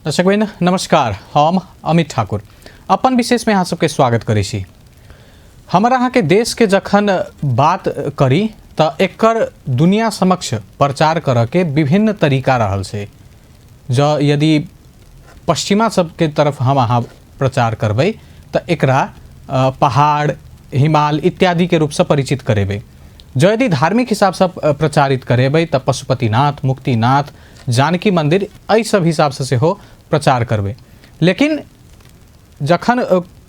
दर्शकबिन नमस्कार, हम अमित ठाकुर अपन विशेष में अहाँ सबके स्वागत करै छी। हमर अहाँ के देश के जखन बात करी त एकर दुनिया समक्ष प्रचार करऽ के विभिन्न तरीका रहल छै। यदि पश्चिमा सबके तरफ हम अहाँ प्रचार करबै त एकरा पहाड़, हिमाल इत्यादि के रूप से परिचित करेबै। यदि धार्मिक हिसाब से प्रचारित करेबै त पशुपतिनाथ, मुक्तिनाथ, जानकी मंदिर एहि सब हिसाब से हो प्रचार करबै। लेकिन जखन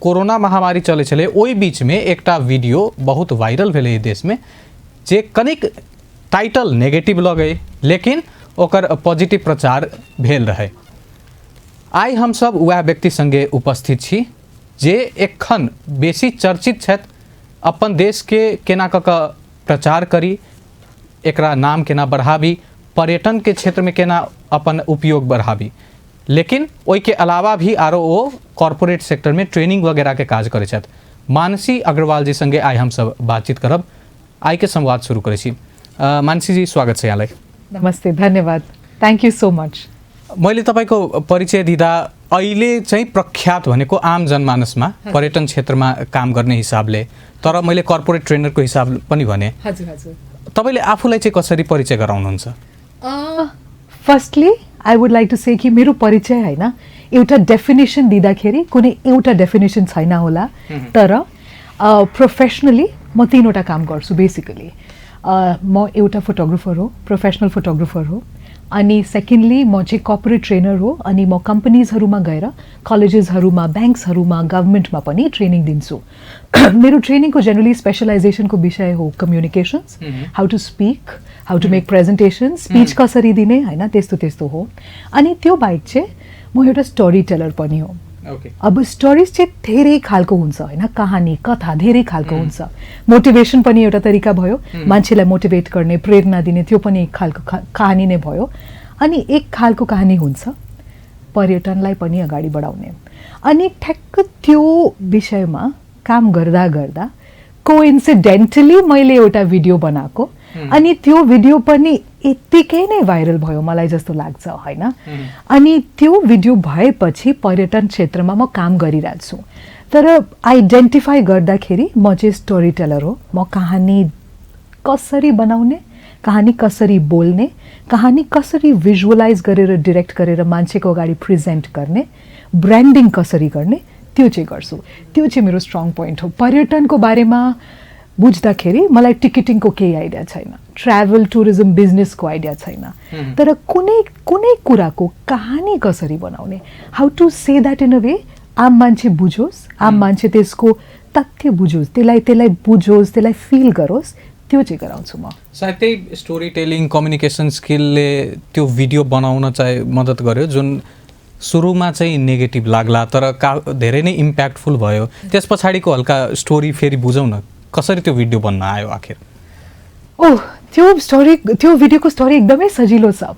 कोरोना महामारी चले छले ओहि बीच में एकटा वीडियो बहुत वायरल भेलै देश में, जे कनिक टाइटल नेगेटिव लगे लेकिन ओकर पॉजिटिव प्रचार भेल रहे। आई हम सब वह व्यक्ति संगे उपस्थित छी जे एखन बेसी चर्चित छथि, अपन देश के केना क प्रचार करी, एकरा नाम केना बढ़ाबी, पर्यटन के क्षेत्र में केना अपन उपयोग बढ़ाबी। लेकिन ओहि के अलावा भी आरो वो कॉर्पोरेट सेक्टर में ट्रेनिंग वगैरह के काज करे छथि। मानसी अग्रवाल जी संगे आई हम सब बातचीत करब। आई के संवाद शुरू करे छी। मानसी जी स्वागत छ यहाँलाई। नमस्ते, धन्यवाद, थैंक यू सो मच। मैले तपाईको परिचय दिँदा अहिले चाहिँ प्रख्यात भनेको आम जनमानसमा पर्यटन क्षेत्रमा काम गर्ने हिसाबले, तर मैले कर्पोरेट ट्रेनरको हिसाब पनि भने। हजुर हजुर। तपाईले आफूलाई चाहिँ कसरी परिचय गराउनुहुन्छ? Firstly I would like to say कि मेरो परिचय हैन एउटा डेफिनेसन दिँदाखेरि कुनै एउटा डेफिनेसन छैन होला, तर प्रोफेसनली म तीनवटा काम गर्छु बेसिकली। म एउटा फोटोग्राफर हो, प्रोफेसनल फोटोग्राफर हो, अनि सेकेन्डली म चाहिँ कर्पोरेट ट्रेनर हो, अनि म कम्पनीजहरूमा गएर कलेजेसहरूमा, ब्याङ्क्सहरूमा, गभर्मेन्टमा पनि ट्रेनिङ दिन्छु। मेरो ट्रेनिङको जेनरली स्पेशलाइजेसनको विषय हो communications, how to speak, how to make presentation, speech कसरी दिने हैन, त्यस्तो त्यस्तो हो। अनि त्यो बाहेक चाहिँ म एउटा स्टोरी टेलर पनि हो। अब स्टोरीज चाहिँ धेरै खालको हुन्छ हैन, कहानी कथा धेरै खालको हुन्छ। मोटिभेसन पनि एउटा तरिका भयो, मान्छेलाई मोटिभेट गर्ने, प्रेरणा दिने, त्यो पनि एक खालको कहानी नै भयो। अनि एक खालको कहानी हुन्छ पर्यटनलाई पनि अगाडि बढाउने। अनि ठ्याक्क त्यो विषयमा काम गर्दा गर्दा कोइन्सिडेन्टली मैले एउटा भिडियो बनाएको, अनि त्यो भिडियो पनि यत्तिकै नै भाइरल भयो मलाई जस्तो लाग्छ हैन। अनि त्यो भिडियो भएपछि पर्यटन क्षेत्रमा म काम गरिरहेको छु, तर आइडेन्टिफाई गर्दाखेरि म चाहिँ स्टोरी टेलर हो। म कहानी कसरी बनाउने, कहानी कसरी बोल्ने, कहानी कसरी भिजुअलाइज गरेर डिरेक्ट गरेर मान्छेको अगाडि प्रेजेन्ट गर्ने, ब्रान्डिङ कसरी गर्ने, त्यो चाहिँ गर्छु। त्यो चाहिँ मेरो स्ट्रङ पोइन्ट हो। पर्यटनको बारेमा बुझ्दाखेरि मलाई टिकटिङको केही आइडिया छैन, ट्राभल टुरिज्म बिजनेसको आइडिया छैन, तर कुनै कुनै कुराको कहानी कसरी बनाउने, how to say that in a way आम मान्छे बुझोस्, आम मान्छे त्यसको तथ्य बुझोस्, त्यसलाई बुझोस्, त्यसलाई फिल गरोस्, त्यो चाहिँ गराउँछु म। सायद त्यही स्टोरी टेलिङ, कम्युनिकेसन स्किलले त्यो भिडियो बनाउन चाहिँ मद्दत गर्यो, जुन सुरुमा चाहिँ नेगेटिभ लाग्ला तर धेरै नै इम्प्याक्टफुल भयो। त्यस पछाडिको हल्का स्टोरी फेरि बुझौँ न, कसरी त्यो भिडियो बन्न आयो आखिर? ओह, त्यो भिडियोको स्टोरी एकदमै सजिलो छ।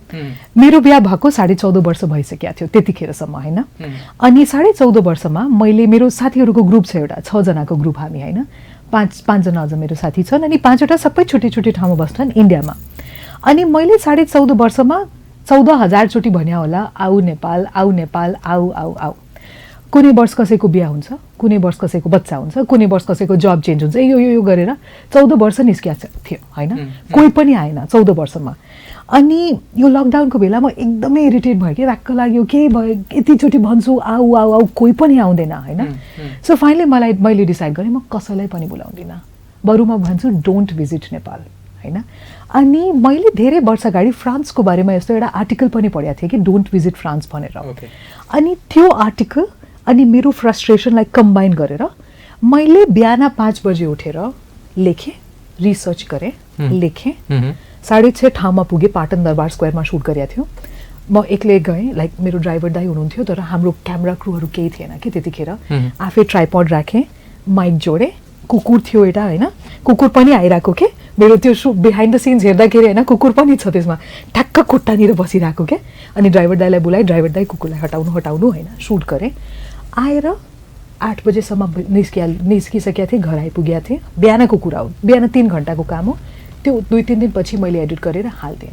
मेरो बिहा भएको 14.5 वर्ष भइसकेको थियो त्यतिखेरसम्म हैन। अनि 14.5 वर्षमा मैले, मेरो साथीहरूको ग्रुप छ एउटा, 6 जनाको ग्रुप हामी हैन, 5 जना अझ मेरो साथी छन्, अनि 5वटा सबै छुट्टी छुट्टी ठाउँमा बस्छन् इन्डियामा। अनि मैले 14.5 वर्षमा 14,000 चोटि भन्या होला, आऊ नेपाल, आऊ नेपाल, आऊ आऊ आऊ। कुनै वर्ष कसैको बिहा हुन्छ, कुनै वर्ष कसैको बच्चा हुन्छ, कुनै वर्ष कसैको जब चेन्ज हुन्छ, यो गरेर 14 वर्ष निस्किया थियो हैन। कोही पनि आएन 14 वर्षमा। अनि यो लकडाउनको बेला म एकदमै इरिटेट भयो कि, राक्क लाग्यो, के भयो, यतिचोटि भन्छु आऊ आऊ आऊ, कोही पनि आउँदैन हैन। सो फाइनली मैले डिसाइड गरेँ म कसैलाई पनि बोलाउँदिनँ, बरु म भन्छु डोन्ट भिजिट नेपाल हैन। अनि मैले धेरै वर्ष अगाडि फ्रान्सको बारेमा यस्तो एउटा आर्टिकल पनि पढेको थिएँ कि डोन्ट भिजिट फ्रान्स भनेर। अनि त्यो आर्टिकल अनि मेरो फ्रस्ट्रेसनलाई कम्बाइन गरेर मैले बिहान 5 बजे उठेर लेखेँ, रिसर्च गरेँ, लेखेँ, 6:30 ठाउँमा पुगेँ, पाटन दरबार स्क्वायरमा सुट गरेको थियो। म एक्लै गएँ, लाइक मेरो ड्राइभर दाइ हुनुहुन्थ्यो, तर हाम्रो क्यामेरा क्रुहरू केही थिएन कि त्यतिखेर। आफै ट्राइपड राखेँ, माइक जोडेँ, कुकुर थियो एउटा हैन, कुकुर पनि आइरहेको के, मेरो त्यो बिहाइन्ड द सिन्स हेर्दाखेरि हैन कुकुर पनि छ त्यसमा, ठ्याक्क खुट्टानिर बसिरहेको के। अनि ड्राइभर दाइलाई बोलाएँ, ड्राइभर दाइ कुकुरलाई हटाउनु हैन, सुट गरेँ। आएर 8 बजेसम्म निस्किसकेको थिएँ, घर आइपुगेको थिएँ। बिहानको कुरा हो, बिहान 3 घन्टाको काम हो त्यो। 2-3 दिनपछि मैले एडिट गरेर हाल्दिएँ।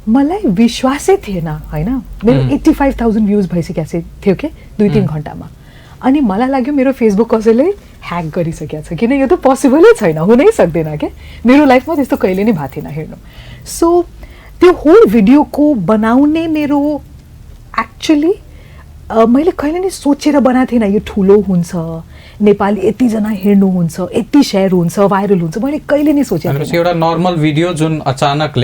मलाई विश्वासै थिएन होइन मेरो 85,000 भ्युज भइसकेको थियो कि 2-3 घन्टामा अनि मलाई लाग्यो मेरो फेसबुक कसैले ह्याक गरिसकेको छ किन यो त पोसिबलै छैन हुनै सक्दैन क्या मेरो लाइफमा त्यस्तो कहिले नै भएको थिएन हेर्नु सो त्यो होल भिडियोको बनाउने मेरो एक्चुअली मैले कहिले नै सोचेर बनाएको थिएन यो ठुलो हुन्छ नेपाली यतिजना हेर्नुहुन्छ यति सेयर हुन्छ भाइरल हुन्छ मैले कहिले नै सोचेको थिएन एउटा नर्मल भिडियो जुन अचानक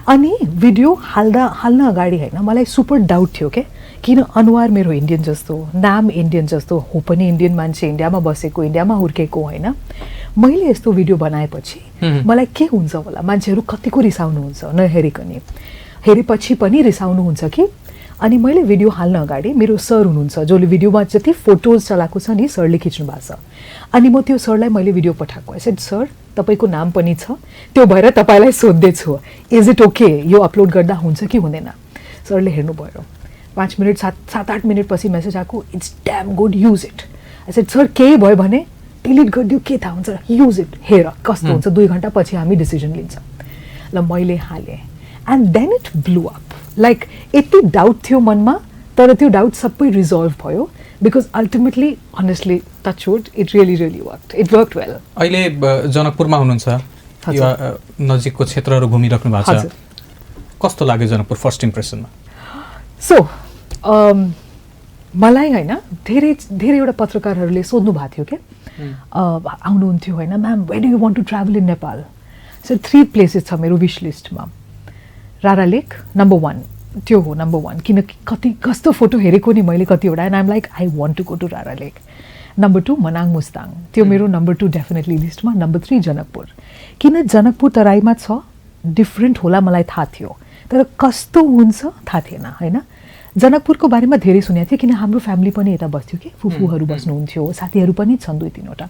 अनि भिडियो हाल्न अगाडि होइन मलाई सुपर डाउट थियो के किन अनुहार मेरो इन्डियन जस्तो नाम इन्डियन जस्तो हो पनि इन्डियन मान्छे इन्डियामा बसेको इन्डियामा हुर्केको होइन मैले यस्तो भिडियो बनाएपछि मलाई के हुन्छ होला मान्छेहरू कतिको रिसाउनुहुन्छ नहेरिकन हेरेपछि पनि रिसाउनुहुन्छ कि अनि मैले भिडियो हाल्न अगाडि मेरो सर हुनुहुन्छ जसले भिडियोमा जति फोटोज चलाएको छ नि सरले खिच्नु भएको छ अनि म त्यो सरलाई मैले भिडियो पठाएको आई सेड सर तपाईँको नाम पनि छ त्यो भएर तपाईँलाई सोध्दैछु इज इट ओके यो अपलोड गर्दा हुन्छ कि हुँदैन सरले हेर्नुभयो 5 मिनट 7-8 मिनट पछि मेसेज आएको it's damn good use it I said sir केही भयो भने डिलिट गरिदियो के थाहा हुन्छ युज इट हेर कस्तो हुन्छ 2 घन्टा पछि हामी डिसिजन लिन्छ ल मैले हालेँ and then it blew up like यति डाउट थियो मनमा तर त्यो डाउट सबै रिजल्भ भयो because ultimately honestly touchwood it really work well अहिले जनकपुरमा हुनुहुन्छ यो नजिकको क्षेत्रहरू घुमिराख्नु भएको छ कस्तो लाग्यो जनकपुर फर्स्ट इम्प्रेसनमा सो मलाई होइन धेरैवटा पत्रकारहरूले सोध्नु भएको थियो क्या आउनुहुन्थ्यो होइन ma'am where do you want to travel in Nepal so 3 places छ मेरो विश लिस्टमा रारा लेक नम्बर 1 त्यो हो नम्बर 1 किनकि कस्तो फोटो हेरेको नि मैले कतिवटा and I'm like I want to go to Rara lake number 2 Manang Mustang त्यो मेरो नम्बर 2 डेफिनेटली लिस्टमा नम्बर 3 जनकपुर किन जनकपुर तराईमा छ डिफ्रेन्ट होला मलाई थाहा थियो तर कस्तो हुन्छ थाहा थिएन होइन जनकपुरको बारेमा धेरै सुनेको थिएँ किन हाम्रो फ्यामिली पनि यता बस्थ्यो कि फुपूहरू बस्नुहुन्थ्यो साथीहरू पनि छन् 2-3वटा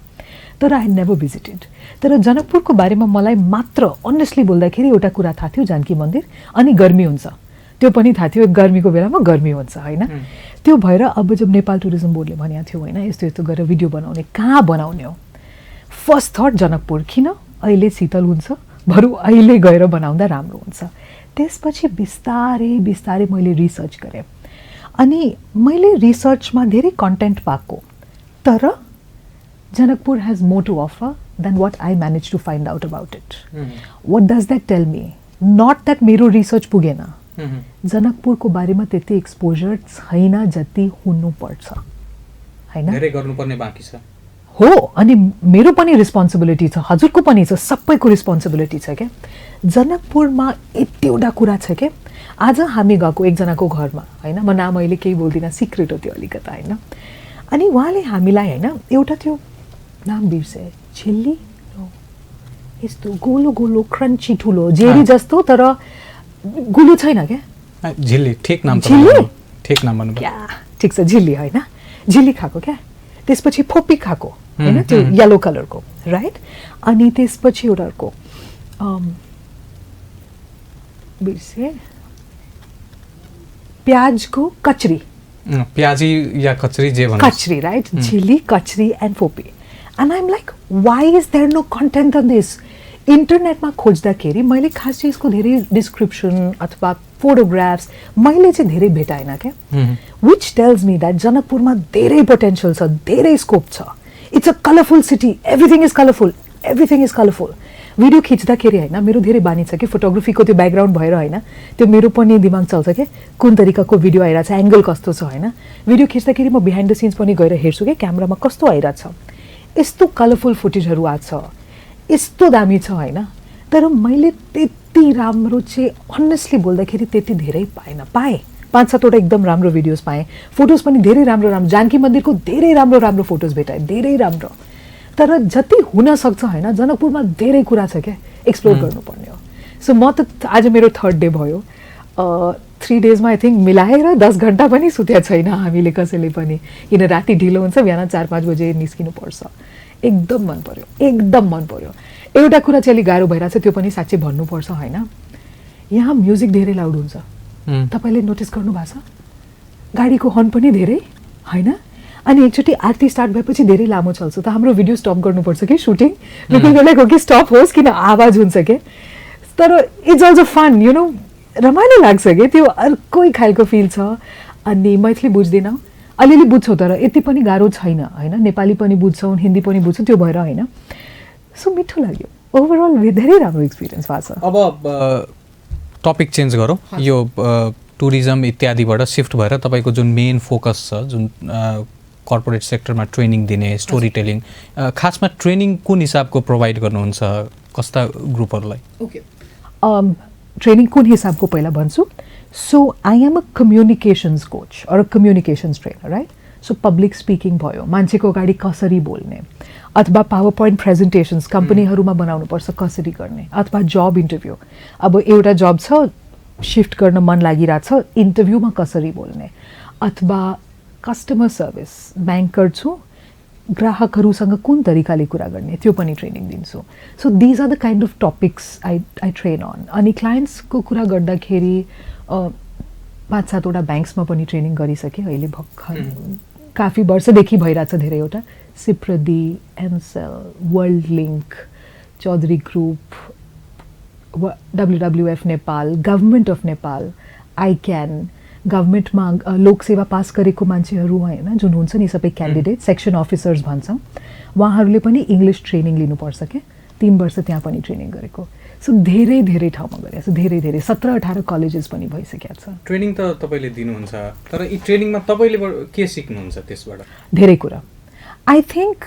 तर आई नेभर भिजिटेड तर जनकपुरको बारेमा मलाई मात्र अनेस्टली बोल्दाखेरि एउटा कुरा थाहा थियो जानकी मन्दिर अनि गर्मी हुन्छ त्यो पनि थाहा थियो गर्मीको बेलामा गर्मी हुन्छ होइन त्यो भएर अब जब नेपाल टुरिज्म बोर्डले भनेको थियो होइन यस्तो यस्तो गरेर भिडियो बनाउने कहाँ बनाउने हो फर्स्ट थट जनकपुर किन अहिले शीतल हुन्छ बरु अहिले गएर बनाउँदा राम्रो हुन्छ त्यसपछि बिस्तारै मैले रिसर्च गरेँ अनि मैले रिसर्चमा धेरै कन्टेन्ट पाएको तर Janakpur has more to offer than what I manage to find out about it what does that tell me not that मेरो रिसर्च पुगेन जनकपुरको बारेमा त्यति एक्सपोजर छैन जति हुनुपर्छ होइन धेरै गर्नुपर्ने बाँकी छ हो अनि मेरो पनि रिस्पोन्सिबिलिटी छ हजुरको पनि छ सबैको रिस्पोन्सिबिलिटी छ क्या जनकपुरमा यतिवटा कुरा छ क्या आज हामी गएको एकजनाको घरमा होइन म नाम अहिले केही बोल्दिनँ सिक्रेट हो त्यो अलिकता होइन अनि उहाँले हामीलाई होइन एउटा त्यो नाम बिर्से झिल्ली यस्तो गोलो गोलो क्रन्ची ठुलो जेरी जस्तो तर गुलु छैन क्या झिल्ली ठिक नाम भन्नु क्या ठिक छ झिल्ली होइन झिल्ली खाएको क्या त्यसपछि फोपी खाएको होइन त्यो येलो कलरको राइट अनि त्यसपछि एउटाको बिर्से प्याजको कचरी प्याजी या कचरी जे भन्छ कचरी राइट झिल्ली कचरी एन्ड फोपी and I'm like why is there no content on this इन्टरनेटमा खोज्दाखेरि मैले खास चाहिँ यसको धेरै डिस्क्रिप्सन अथवा फोटोग्राफ्स मैले चाहिँ धेरै भेटाएन क्या विच टेल्स मी द्याट जनकपुरमा धेरै पोटेन्सियल छ धेरै स्कोप छ it's a colourful city everything is colourful video खिच्दाखेरि होइन मेरो धेरै बानी छ कि फोटोग्राफीको त्यो ब्याकग्राउन्ड भएर होइन त्यो मेरो पनि दिमाग चल्छ क्या कुन तरिकाको भिडियो आइरहेको छ एङ्गल कस्तो छ होइन भिडियो खिच्दाखेरि म बिहाइन्ड द सिन्स पनि गएर हेर्छु क्या क्यामेरामा कस्तो आइरहेको छ यस्तो कलरफुल फुटेजहरू आएको छ यस्तो दामी छ होइन तर मैले त्यति राम्रो चाहिँ अनेस्टली बोल्दाखेरि त्यति धेरै पाएँ 5-7वटा एकदम राम्रो भिडियोज पाएँ फोटोज पनि धेरै राम्रो जानकी मन्दिरको धेरै राम्रो फोटोज भेटाएँ धेरै राम्रो तर जति हुन सक्छ होइन जनकपुरमा धेरै कुरा छ क्या एक्सप्लोर गर्नुपर्ने हो सो म त आज मेरो 3rd डे भयो 3 डेजमा आई थिङ्क मिलाएर 10 घन्टा पनि सुत्या छैन हामीले कसैले पनि किन राति ढिलो हुन्छ बिहान 4-5 बजे निस्किनु पर्छ एकदम मन पर्यो एउटा कुरा चाहिँ अलिक गाह्रो भइरहेको छ त्यो पनि साँच्चै भन्नुपर्छ होइन यहाँ म्युजिक धेरै लाउड हुन्छ तपाईँले नोटिस गर्नु भएको छ गाडीको हर्न पनि धेरै होइन अनि एकचोटि आरती स्टार्ट भएपछि धेरै लामो चल्छ त हाम्रो भिडियो स्टप गर्नुपर्छ कि सुटिङ बिकज लाइक हो कि स्टप होस् किन आवाज हुन्छ के तर it's also fun you know रमाइलो लाग्छ कि त्यो अर्कै खालको फिल छ। अनि मैथिली बुझ्दिनँ, अलिअलि बुझ्छौँ तर यति पनि गाह्रो छैन होइन, नेपाली पनि बुझ्छौँ, हिन्दी पनि बुझ्छौँ, त्यो भएर होइन। सो मिठो लाग्यो, ओभरअल धेरै राम्रो एक्सपिरियन्स भएको छ। अब टपिक चेन्ज गरौँ, यो टुरिज्म इत्यादिबाट सिफ्ट भएर तपाईँको जुन मेन फोकस छ, जुन कर्पोरेट सेक्टरमा ट्रेनिङ दिने, स्टोरी टेलिङ, खासमा ट्रेनिङ कुन हिसाबको प्रोभाइड गर्नुहुन्छ, कस्ता ग्रुपहरूलाई? ओके, ट्रेनिङ कुन हिसाबको पहिला भन्छु। So I am a communications coach or communications trainer, right? So public speaking भयो, मान्छेको अगाडि कसरी बोल्ने, अथवा पावर पोइन्ट प्रेजेन्टेसन्स कम्पनीहरूमा बनाउनुपर्छ कसरी गर्ने, अथवा जब इन्टरभ्यू, अब एउटा जब छ सिफ्ट गर्न मन लागिरहेछ, इन्टरभ्यूमा कसरी बोल्ने, अथवा कस्टमर सर्भिस, ब्याङ्कर छु, ग्राहकहरूसँग कुन तरिकाले कुरा गर्ने, त्यो पनि ट्रेनिङ दिन्छु। So these are the kind of topics I train on. अनि क्लाइन्ट्सको कुरा गर्दाखेरि 5-7वटा ब्याङ्क्समा पनि ट्रेनिङ गरिसकेँ अहिले भर्खर, काफी वर्षदेखि भइरहेछ धेरैवटा, सिप्रदी, एमसेल, world link, Chaudhary group, WWF Nepal, government of Nepal, ICAN, गभर्मेन्टमा लोकसेवा पास गरेको मान्छेहरू होइन जुन हुन्छ नि सबै क्यान्डिडेट, सेक्सन अफिसर्स भन्छौँ, उहाँहरूले पनि इङ्ग्लिस ट्रेनिङ लिनुपर्छ क्या, 3 वर्ष त्यहाँ पनि ट्रेनिङ गरेको। सो धेरै धेरै ठाउँमा गरेको छ, धेरै धेरै 17-18 कलेजेस पनि भइसकेको छ। ट्रेनिङ त तपाईँले दिनुहुन्छ, तर यी ट्रेनिङमा तपाईँले के सिक्नुहुन्छ त्यसबाट? धेरै कुरा। आई थिङ्क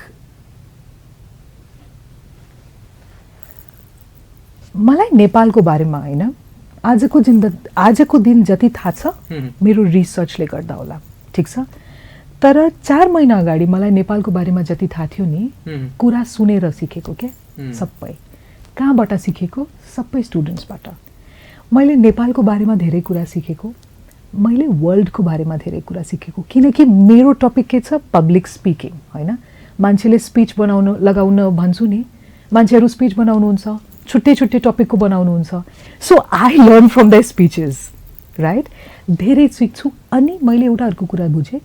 मलाई नेपालको बारेमा होइन, आजको दिन जति थाहा छ मेरो रिसर्चले गर्दा होला, ठिक छ, तर 4 महिना अगाडि मलाई नेपालको बारेमा जति थाहा थियो नि, कुरा सुनेर सिकेको के सबै। कहाँबाट सिकेको? सबै स्टुडेन्ट्सबाट। मैले नेपालको बारेमा धेरै कुरा सिकेको, मैले वर्ल्डको बारेमा धेरै कुरा सिकेको, किनकि मेरो टपिक के छ? पब्लिक स्पिकिङ होइन। मान्छेले स्पिच लगाउन भन्छु नि, मान्छेहरू स्पिच बनाउनुहुन्छ, छुट्टै छुट्टै टपिकको बनाउनुहुन्छ। So I learn from the speeches, right? धेरै सिक्छु। अनि मैले एउटा अर्को कुरा बुझेँ,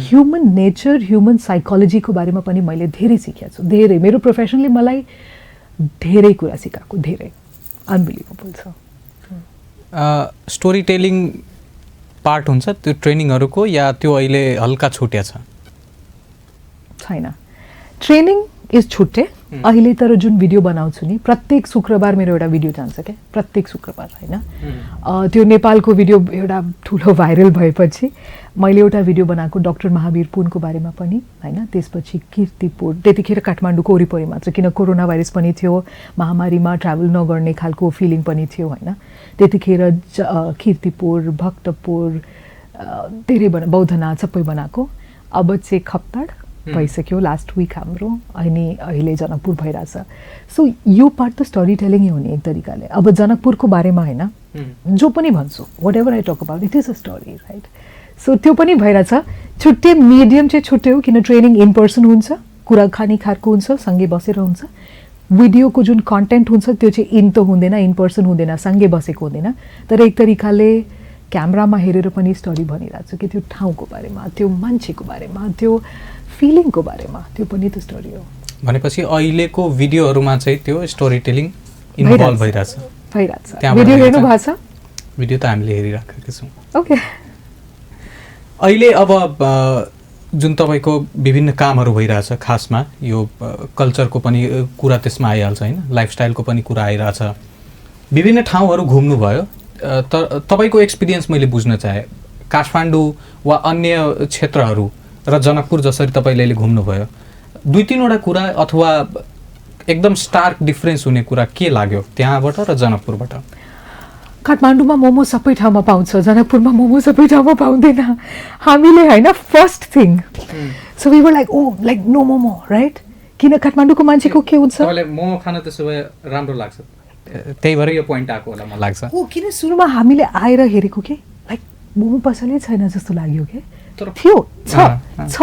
ह्युमन नेचर, ह्युमन साइकोलोजीको बारेमा पनि मैले धेरै सिकेको छु। धेरै, मेरो प्रोफेसनले मलाई धेरै कुरा सिकाएको, धेरै अनबिलिभेबल छ। स्टोरी टेलिङ पार्ट हुन्छ त्यो ट्रेनिङहरूको, या त्यो अहिले हल्का छुट्या छ? छैन, ट्रेनिङ इज छुट्टे अहिले। तर जुन भिडियो बनाउँछु नि, प्रत्येक शुक्रबार मेरो एउटा भिडियो जान्छ क्या, प्रत्येक शुक्रबार होइन। त्यो नेपालको भिडियो एउटा ठुलो भाइरल भएपछि मैले एउटा भिडियो बनाएको डाक्टर महावीर पुनको बारेमा पनि होइन, त्यसपछि कीर्तिपुर, त्यतिखेर काठमाडौँको वरिपरि मात्र, किन कोरोना भाइरस पनि थियो, महामारीमा ट्राभल नगर्ने खालको फिलिङ पनि थियो होइन, त्यतिखेर कीर्तिपुर, भक्तपुर, धेरै बौद्धनाथ सबै बनाएको। अब चाहिँ खप्तड भइसक्यो लास्ट विक हाम्रो, अनि अहिले जनकपुर भइरहेछ। सो यो पार्ट त स्टोरी टेलिङै हो नि एक तरिकाले। अब जनकपुरको बारेमा होइन, जो पनि भन्छु, whatever I talk about it is a story, right? So त्यो पनि भइरहेछ। छुट्टै मिडियम चाहिँ छुट्टै हो, किन ट्रेनिङ इन पर्सन हुन्छ, कुराकानी खालको हुन्छ, सँगै बसेर हुन्छ। भिडियोको जुन कन्टेन्ट हुन्छ त्यो चाहिँ इन त हुँदैन, इन पर्सन हुँदैन, सँगै बसेको हुँदैन, तर एक तरिकाले क्यामरामा हेरेर पनि स्टोरी भनिरहेको छु कि त्यो ठाउँको बारेमा, त्यो मान्छेको बारेमा, त्यो फिलिङको बारेमा, त्यो पनि त स्टोरी हो। भनेपछि अहिलेको भिडियोहरूमा चाहिँ त्यो स्टोरी टेलिङ इन्भल्भ भइरहेछ। भिडियो हेर्नु भएको छ? भिडियो त हामीले हेरिराखेका छौँ। ओके। अहिले अब जुन तपाईँको विभिन्न कामहरू भइरहेछ, खासमा यो कल्चरको पनि कुरा त्यसमा आइहाल्छ होइन, लाइफस्टाइलको पनि कुरा आइरहेछ, विभिन्न ठाउँहरू घुम्नुभयो, तर तपाईँको एक्सपिरियन्स मैले बुझ्न चाहेँ, काठमाडौँ वा अन्य क्षेत्रहरू र जनकपुर जसरी तपाईँले अहिले घुम्नुभयो, 2-3वटा कुरा अथवा एकदम स्टार्क डिफ्रेन्स हुने कुरा के लाग्यो त्यहाँबाट र जनकपुरबाट? काठमाडौँमा मोमो सबै ठाउँमा पाउँछ, जनकपुरमा मोमो सबै ठाउँमा पाउँदैन। हामीले होइन first thing, so we were like oh like no momo, right? किन काठमाडौँको मान्छेको के हुन्छ, तपाईँलाई मोमो खान त्यसो भए राम्रो लाग्छ, त्यही भएर यो पोइन्ट आएको होला मलाई लाग्छ। ओ किन सुरुमा हामीले आएर हेरेको के लाइक मोमो पसलै छैन जस्तो लाग्यो के, थियो छ,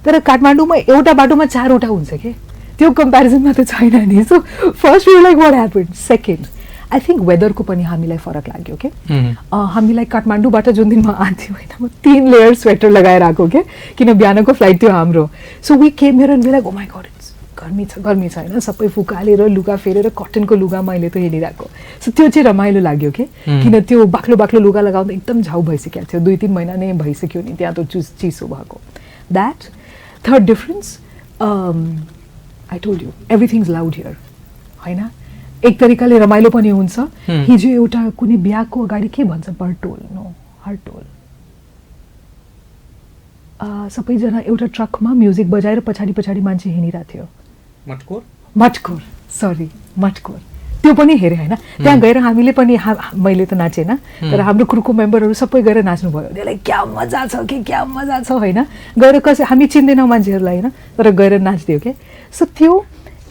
तर काठमाडौँमा एउटा बाटोमा 4वटा हुन्छ के, त्यो कम्पेरिजनमा त छैन नि। So first we like what happen. Second I think वेदरको पनि हामीलाई फरक लाग्यो के। हामीलाई काठमाडौँबाट जुन दिन म आन्थ्यो होइन, म 3 लेयर स्वेटर लगाएर आएको के, किन बिहानको फ्लाइट थियो हाम्रो। So we came here and we like oh my god it's गर्मी छ होइन सबै फुकालेर लुगा फेरेर कटनको लुगा मैले त हेरिरहेको सो त्यो चाहिँ रमाइलो लाग्यो कि किन त्यो बाक्लो बाक्लो लुगा लगाउँदा एकदम झाउ भइसकेको थियो 2-3 महिना नै भइसक्यो नि त्यहाँ त चिसो भएको that third difference I told you everything is loud here होइन एक तरिकाले रमाइलो पनि हुन्छ हिजो एउटा कुनै बिहाको अगाडि के भन्छ बर्टोल नो हर्टोल सबैजना एउटा ट्रकमा म्युजिक बजाएर पछाडि पछाडि मान्छे हिँडिरहेको थियो मटकोर त्यो पनि हेरेँ होइन त्यहाँ गएर हामीले पनि मैले त नाचेन तर हाम्रो क्रुको मेम्बरहरू सबै गएर नाच्नु भयो त्यसलाई क्या मजा छ होइन गएर हामी चिन्दैनौँ मान्छेहरूलाई होइन तर गएर नाच्दियो क्या सो त्यो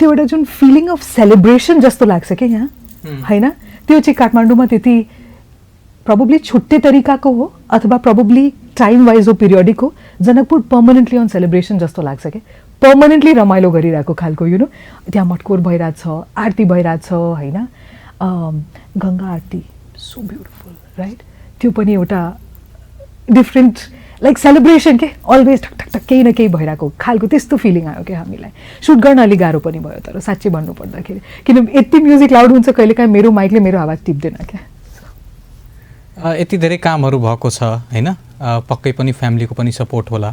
एउटा जुन फिलिङ अफ सेलिब्रेसन जस्तो लाग्छ क्या यहाँ होइन त्यो चाहिँ काठमाडौँमा त्यति प्रब्ली छुट्टै तरिकाको हो अथवा प्रब्ली टाइम वाइज हो पिरियडिक हो जनकपुर पर्मानेन्टली अन सेलिब्रेसन जस्तो लाग्छ क्या पर्मानेन्टली रमाइलो गरिरहेको खालको यु नो त्यहाँ मटकोर भइरहेछ आरती भइरहेछ होइन गङ्गा आरती सो ब्युटिफुल राइट त्यो पनि एउटा डिफ्रेन्ट लाइक सेलिब्रेसन के अलवेज ठक ठक ठक केही न केही भइरहेको खालको त्यस्तो फिलिङ आयो क्या हामीलाई सुट गर्न अलिक गाह्रो पनि भयो तर साँच्चै भन्नुपर्दाखेरि किन यति म्युजिक लाउड हुन्छ कहिलेकाहीँ मेरो माइकले मेरो आवाज टिप्दैन क्या यति धेरै कामहरू भएको छ होइन पक्कै पनि फ्यामिलीको पनि सपोर्ट होला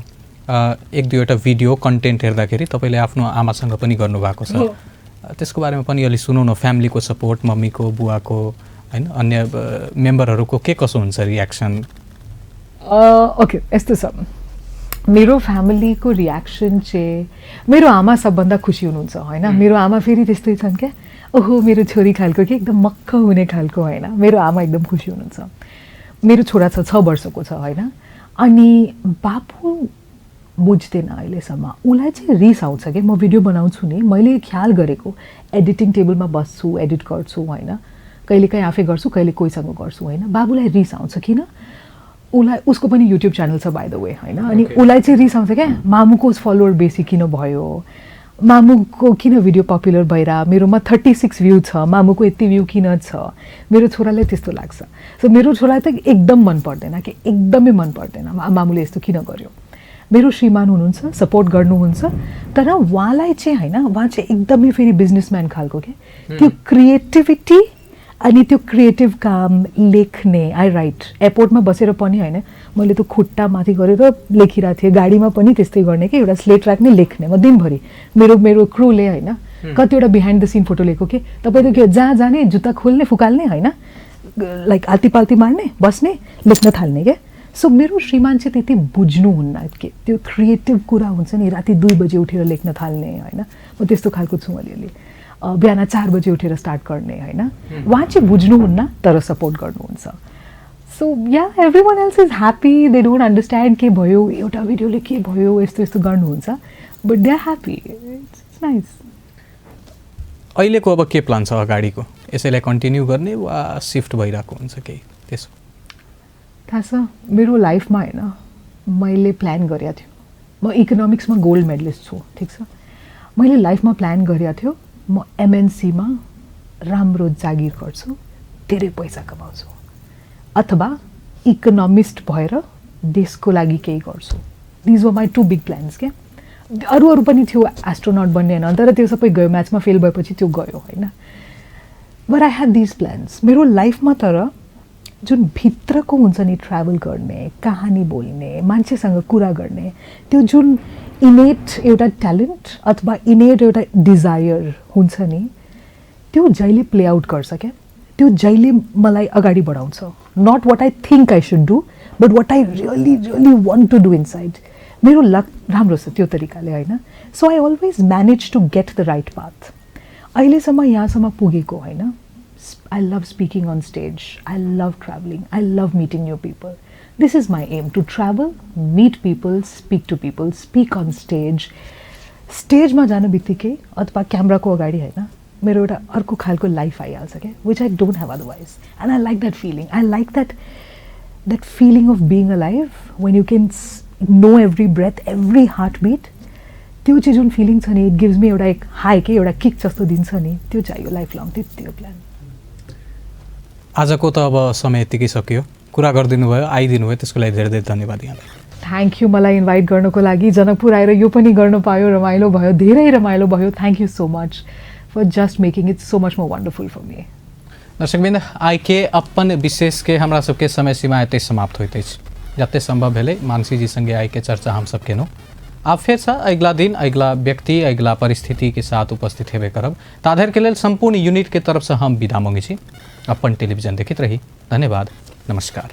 1-2वटा भिडियो कन्टेन्ट हेर्दाखेरि तपाईँले आफ्नो आमासँग पनि गर्नुभएको छ त्यसको बारेमा पनि अलि सुनौ न फ्यामिलीको सपोर्ट मम्मीको बुवाको होइन अन्य मेम्बरहरूको के कसो हुन्छ रियाक्सन ओके यस्तो छ मेरो फ्यामिलीको रियाक्सन चाहिँ मेरो आमा सबभन्दा खुसी हुनुहुन्छ होइन मेरो आमा फेरि त्यस्तै छन् क्या ओहो मेरो छोरी खालको कि एकदम मक्ख हुने खालको होइन मेरो आमा एकदम खुसी हुनुहुन्छ मेरो छोरा छ 6 वर्षको छ होइन अनि बाबु बुझ्दैन अहिलेसम्म उसलाई चाहिँ रिस आउँछ कि म भिडियो बनाउँछु नि मैले ख्याल गरेको एडिटिङ टेबलमा बस्छु एडिट गर्छु होइन कहिलेकाहीँ आफै गर्छु कहिले कोहीसँग गर्छु होइन बाबुलाई रिस आउँछ किन उसलाई उसको पनि युट्युब च्यानल छ बाई द वे होइन अनि उसलाई चाहिँ रिस आउँछ क्या मामुको फलोवर बेसी किन भयो मामुको किन भिडियो पपुलर भएर मेरोमा 36 भ्यू छ मामुको यति भ्यू किन छ मेरो छोरालाई त्यस्तो लाग्छ सो मेरो छोरालाई त एकदम मन पर्दैन कि एकदमै मन पर्दैन मामुले यस्तो किन गर्यो मेरो श्रीमान हुनुहुन्छ सपोर्ट गर्नुहुन्छ तर उहाँलाई चाहिँ होइन उहाँ चाहिँ एकदमै फेरि बिजनेसम्यान खालको के त्यो क्रिएटिभिटी अनि त्यो क्रिएटिभ काम लेख्ने आई राइट एयरपोर्टमा बसेर पनि होइन मैले त खुट्टा माथि गरेर लेखिरहेको थिएँ गाडीमा पनि त्यस्तै गर्ने कि एउटा स्लेट राख्ने लेख्ने म दिनभरि मेरो क्रुले होइन कतिवटा बिहाइन्ड द सिन फोटो लिएको कि तपाईँ त के जहाँ जाने जुत्ता खोल्ने फुकाल्ने होइन लाइक आल्ती मार्ने बस्ने लेख्न थाल्ने क्या सो मेरो श्रीमान चाहिँ त्यति बुझ्नुहुन्न के त्यो क्रिएटिभ कुरा हुन्छ नि राति 2 बजे उठेर लेख्न थाल्ने होइन म त्यस्तो खालको छु अलिअलि बिहान 4 बजे उठेर स्टार्ट गर्ने होइन उहाँ चाहिँ बुझ्नुहुन्न तर सपोर्ट गर्नुहुन्छ so yeah everyone else is happy they don't understand के भयो एउटा भिडियोले के भयो यस्तो गर्नुहुन्छ but they are happy it's nice अहिलेको अब के प्लान छ अगाडिको यसैलाई कन्टिन्यू गर्ने वा सिफ्ट भइरहेको हुन्छ केही त्यसो थाहा छ मेरो लाइफमा होइन मैले प्लान गरेको थियो म इकोनोमिक्समा गोल्ड मेडलिस्ट छु ठिक छ मैले लाइफमा प्लान गरेको थियो म एमएनसीमा राम्रो जागिर गर्छु धेरै पैसा कमाउँछु अथवा इकोनोमिस्ट भएर देशको लागि केही गर्छु these were my 2 big plans क्या अरू पनि थियो एस्ट्रोनट बन्ने होइन तर त्यो सबै गयो म्याचमा फेल भएपछि त्यो गयो होइन but I had these plans मेरो लाइफमा तर जुन भित्रको हुन्छ नि ट्राभल गर्ने कहानी बोल्ने मान्छेसँग कुरा गर्ने त्यो जुन इनेट एउटा ट्यालेन्ट अथवा इनेट एउटा डिजायर हुन्छ नि त्यो जहिले प्ले आउट गर्छ क्या त्यो जहिले मलाई अगाडि बढाउँछ not what I think I should do but what I really really want to do inside मेरो लक राम्रो छ त्यो तरिकाले होइन so I always manage to get the right path अहिलेसम्म यहाँसम्म पुगेको होइन I love speaking on stage. I love traveling. I love meeting new people. This is my aim, to travel, meet people, speak to people, speak on stage. Stage मा जान बित्तिकै अथवा क्यामेराको अगाडि होइन मेरो एउटा अर्को खालको लाइफ आइहाल्छ क्या which I don't have otherwise and I like that feeling I like that feeling of being a life when you can know every breath every heartbeat त्यो चाहिँ जुन फिलिङ छ नि इट गिभ्स मी एउटा एक high के एउटा kick जस्तो दिन्छ नि त्यो चाहियो लाइफ लङ त्यति हो प्लान आजको त अब समय यतिकै सकियो कुरा गरिदिनु भयो आइदिनु भयो त्यसको लागि धेरै धेरै धन्यवाद यहाँलाई थ्याङ्क यू मलाई इन्भाइट गर्नको लागि जनकपुर आएर यो पनि गर्न पायो रमाइलो भयो धेरै रमाइलो भयो thank you so much for just making it so much more wonderful for me दर्शकबिंद आई के अपन विशेष के हमरा सबके समय सीमा एते समाप्त होइत अछि जते संभव भेलै मानसी जी संगे आई के चर्चा हम सब केनौ आब फेर से अगला दिन अगला व्यक्ति अगला परिस्थिति के साथ उपस्थित हेबे करब ताधर के लेल संपूर्ण यूनिट के तरफ से हम विदा मांगे छी अपन टेलीविजन देखित रही धन्यवाद नमस्कार।